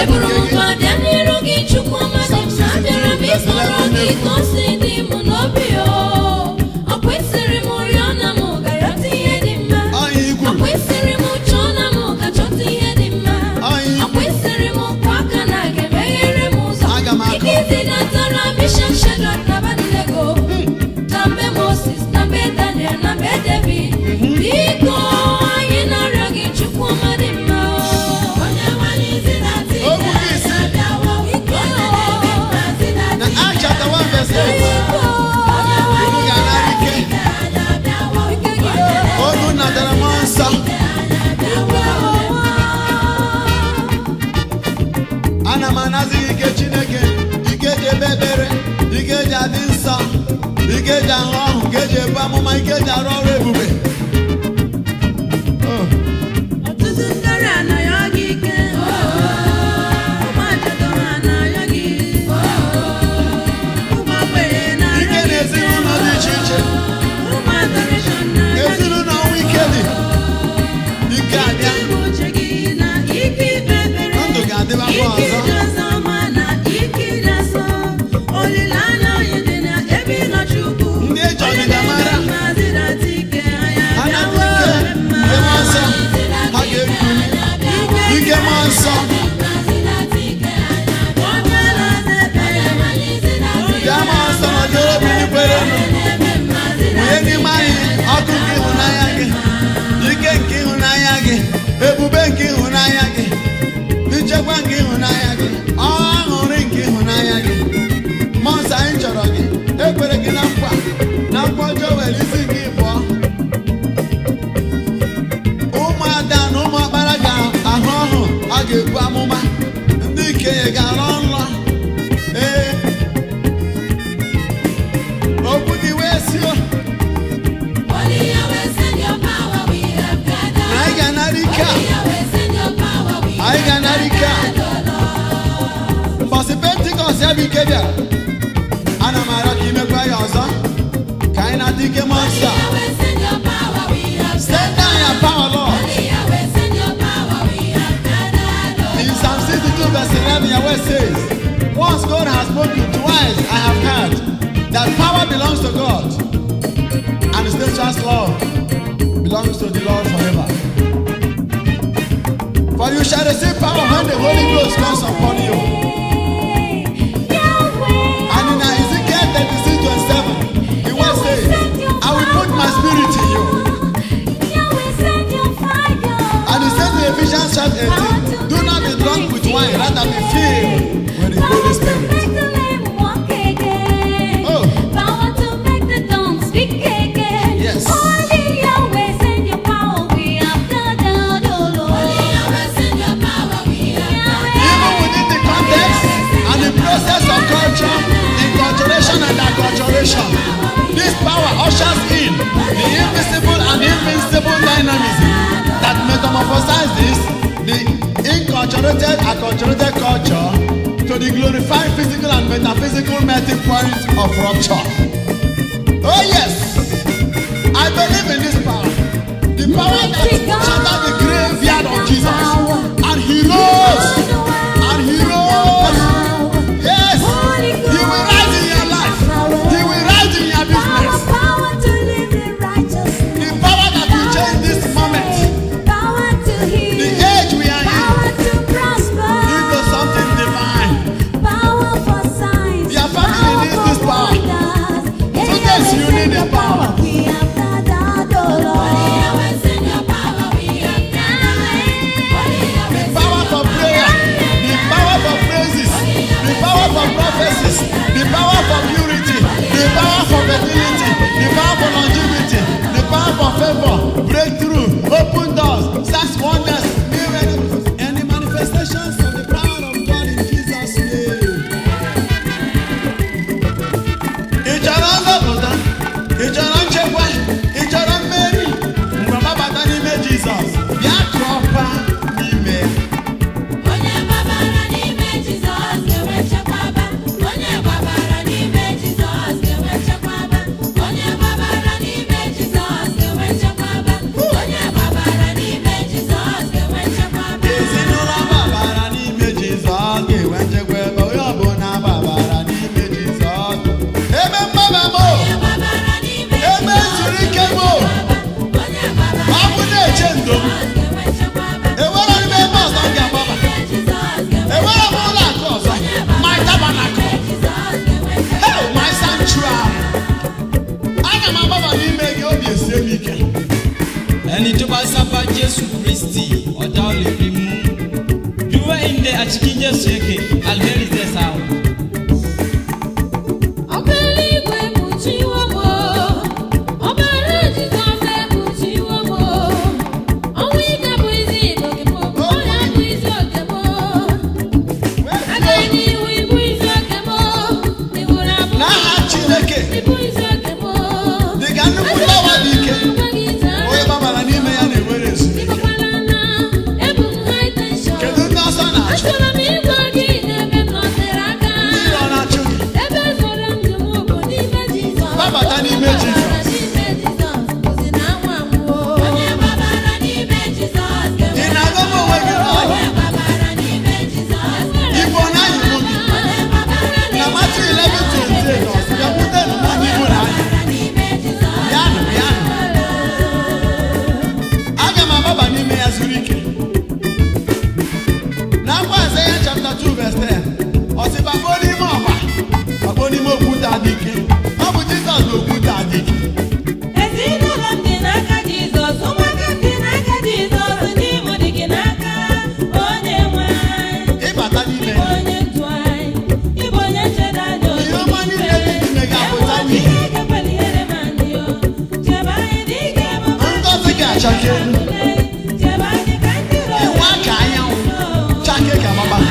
Eburu nke m gị. Mkpa bịa n'iru gị, Chukwu ọma dị mma, abịara m ịkọrọ gị ka o si dị m n'obi o. Ọ kwesịrị m rịọ na m ga-arịọta ihe dị mma. Ọhịa i Ọ kwuru. kwesịrị m chọọ na m ga-achọta ihe dị mma. Ọhịa i Ọ kwuru. kwesịrị m kwụ aka na ga-emeghere m ụzọ. Aga m akụ. Ike zidatara Mishak, Shedrak na Abednego na mgbe Moses, na mgbe Daniel, na mgbe David. Biko, anyị na-arịọ gị, Chukwu ọma dị mma. Onye nwanyị zidata Okwu gị si na Acts chapter 1 verse 8, unu ga-anara ike oge unu natara Mmụọ Nsọ. Ana m anazi gị ike Chineke, ike eji ebe ebere, ike eji adị nsọ, ike eji ahụ ọhụ, ike eji ebu amụma, ike eji arụ ọrụ ebube. Oh. Ọtụtụ ndị ọrịa na-ayọ gị ike. Ụmụ ajadu ha na-ayọ gị. Ụmụ ogbenye na-arịọ Ike gị. na ezinụlọ dị iche iche. Ụmụ adoration na-arịọ gị. Ezinụlọ ọnwụ ike dị, ike abịa. Ike bụ uche gị na ike ikpe ekpere. Ndụ ga-adịbakwa Ike ọzọ. ịdị ọzọ ma na ike ịdị asọ. Olileanya anyị dị na ebe ị nọ, Chukwu. Ndị eji ọdịda mara. Onye na-eme mma zidata ike anyị Ha abịawo. nata ike nke Mmụọ Nsọ, ha ga-ekuli ike Mmụọ Nsọ. Onye na-aza ekpere. Bịa, Mmụọ Nsọ, nọdụrụ obi ndị kwerenụ. Wụnye n'ime anyị ọkụ nke ịhụnanya gị, ike nke ịhụnanya gị, ebube nke ịhụnanya gị, nchekwa nke ịhụnanya gị, aṅụrị nke ịhụnanya gị. Mmụọ Nsọ, anyị chọrọ gị. Ekwere gị na nkwa na nkwa Joel isi nke 2, ụmụada na ụmụ ọkpara ga-ahụ ọhụ, a ga-ebu amụma, ndị ikenye ga-arọ nrọ. Ee, okwu gị wee sio na anyị ga-anara ike a, anyị ga-anara ike a. Mbọsị Pentikọst ya bụ ike bịara. Ana m arịọ ka imekwa ya ọzọ, ka anyị nata ike Mmụọ Nsọ a. Send down your power, Lord. In Psalm 62 verse 11, your word says, "Once God has spoken, twice I have heard that power belongs to God and His steadfast love belongs to the Lord forever." For you shall receive power when the Holy Ghost comes upon you. And in Ezekiel 36 27, the word says, "I will put my spirit in you." And he says in Ephesians chapter 18, "Do not be drunk with wine, rather be filled with the Holy Spirit." Oh. Power to make the dumb speak again. Yes. Only Yahweh send your power, we have gathered, oh Lord. Even within the context and the process of culture, enculturation and acculturation, this power ushers in the invisible and invincible dynamism that metamorphosizes the inculturated, acculturated culture to the glorified physical and metaphysical melting point of rupture. Oh yes, I believe in this power. The power that shattered the graveyard of Jesus. And he rose. And he rose. Yes. He will rise in your life. He will rise in your business. Power to live in righteousness. The power that will change this moment. Power to heal. The age we are in. Power to prosper. Into something divine. Power for signs. Your family needs this power. Wonders. So yes, you need the power. We have gathered, oh Lord. A cikin Yesu yake, alheri zai samu. Ọkụ eluigwe kpuchiwo m, ọbara Jizọs ekpuchiwo m. Ọnwụ ike bụ isi oke m, ọrịa bụ isi oke m. Agaghị n'ihu ịbụ isi oke m, ịbụrụ abụ N'aha Chineke, ịbụ isi oke m. dị ka nnukwu tawa dị ike, onye gbabara n'ime ya na-enwere ezumike. Ịbụkwala na ebu m high tension. Kedu ndị ọsọ na-achụ? Achọrọ m ịgwa gị n'ebe m nọtere aka. Ndị iro na-achụ gị. Ebe zoro ndụ m bụ n'ime Jizọs. Gbabata n'ime Jizọs. Gbabara n'ime Jizọs, bụzi na anwụ anwụwo. Onye gbabara n'ime Jizọs Ị na-agọba onwe gị n'ọnya? Onye gbabara n'ime Jizọs. Ibu ọ na-ayịbụ gị? Onye gbabara Na Matthew 11:28, ọ sị, "Bịakwutenụ m ndị ibu na anyị." n'ime Jizọs. Bịanụ, bịanụ. Aga m agbaba n'ime ya zuru ike. N'akwụkwọ Aịzaya chapter 2 verse 10, ọ sị, "Gbagoo n'ime ọgba, gbagoo n'ime okwute adị ike." Ọ bụ Jizọs bụ okwute adị ike. Ezinụlọ m dị n'aka Jizọs, ụmụaka m dị n'aka Jizọs, ndị mụ dị gị n'aka, onye nwe anyị, Ịbata n'ime ịbụ ya, onye ndu anyị, ịbụ onye nchedo anyị Ihe ọma niile dị n'ime ga-apụta n'ihe. Chineke kwela ihere ma ndị o, chebe anyị dịka ebube Ngọzi ga-achake. chebe anyị ka ndị iro Ịnwa ka anyanwụ, chake ka kpakpando.